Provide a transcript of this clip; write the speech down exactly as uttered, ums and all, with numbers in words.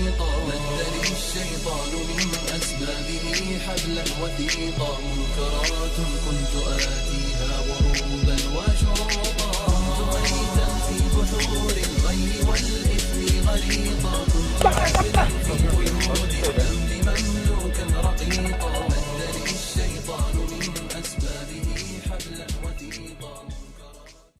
مد لي الشيطان من أسبابه حبلا وثيقا، منكرات كنت آتيها غروبا وشروقا، كنت ميتا في بحور الغي والإثم غريقا، كنت